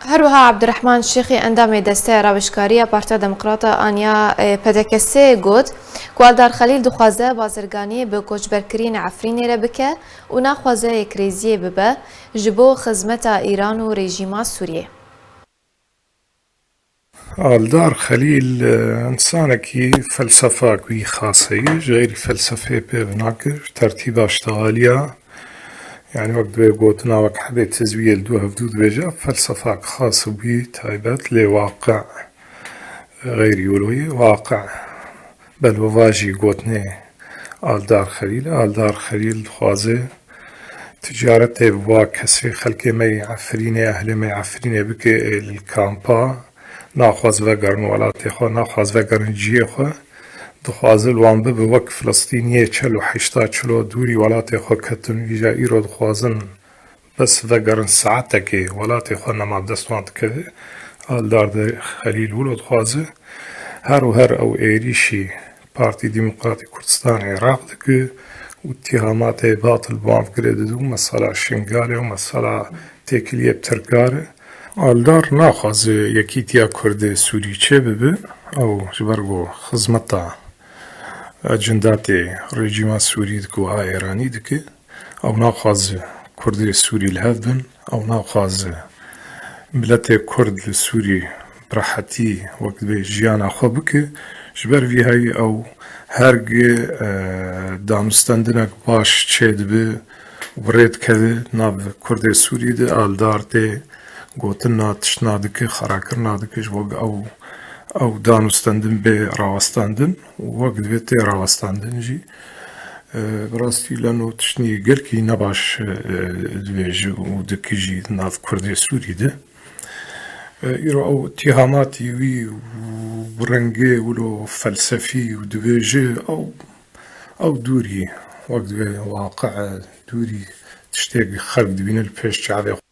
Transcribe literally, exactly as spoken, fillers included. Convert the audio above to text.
Her wiha Abdurrahman Şêxî, endamê Desteya Rawêjkarî ya Partiya Demokrata an ya, e, P D K S got ku Aldar Xelîl dixwaze bazirganiyê bi koçberkiriyên Efrînê re bike û naxwaze yekirêziyê bibe ji bo xizmeta Îran û rejîma Sûriyê. Aldar Xelîl, e, însanekî felsefak wî xas heye, ji xeyrî felsefeyê pê ve nake, ji tertîba ştexaliya, yanî wek divê gotina wek hebê tizwiyê li dû hevdû dibêje, felsefak xas û wî taybet, lê waqe xeyrî wilo ye, waqe belweva jî gotinê Aldar Xelîl e. Aldar Xelîl dixwaze ticaretê bi wa kesê xelkê me yê Efrînê, ehlê me yê Efrînê bike, ê li kampa, naxwaz vegerin welatê xwe, naxwaz vegerin cihê xwe. Dixwaze li wan bibe wek Filistîniyê çel û heşta çilo dûrî welatê xwe ketin, îja îro dixwazin bes vegerin saetekê welatê xwe nema bi dest wan dikeve. Aldar de Xelîl wilo dixwaze. Her û her ew êrîşî Partî Demokratî Kurdistan Iraq dike û îtihamatê batil bi wan girê dide û mesela Şingalê û mesela têkiliyê bi Tirka re. Aldar naxwaze yekîtiya Kurdê Sûrî çêbibe. Ew ji ber ku xizmeta ecindatê rejîma Sûrî dike û a Êranî dike. Ew naxwaze Kurdê Sûrî li hev bin. Ew naxwaze miletê Kurd li Sûrî bi rehetî wek divê jiyana xwe bike. Ji ber vî heyî ew her gi, e, danûstendinek baş çêdibe û bi rê dikeve nav Kurdê Sûrî de, Aldar tê gotina tiştna dike, xerakirina dike, ji bo ew, ew danûstendin bê rawestandin û wek divê tê rawestandin jî. E, bi rastî leno tiştnî gelkî nebaş, e, dibêje û dike jî nav Kurdê Sûrî de. E, îro ew îtihamatî wî û bi rengê wilo felsefî û dibêje ew, ew dûrî wek divê waqe dûrî tiştê xelk dibîne li pêş çavê xwe.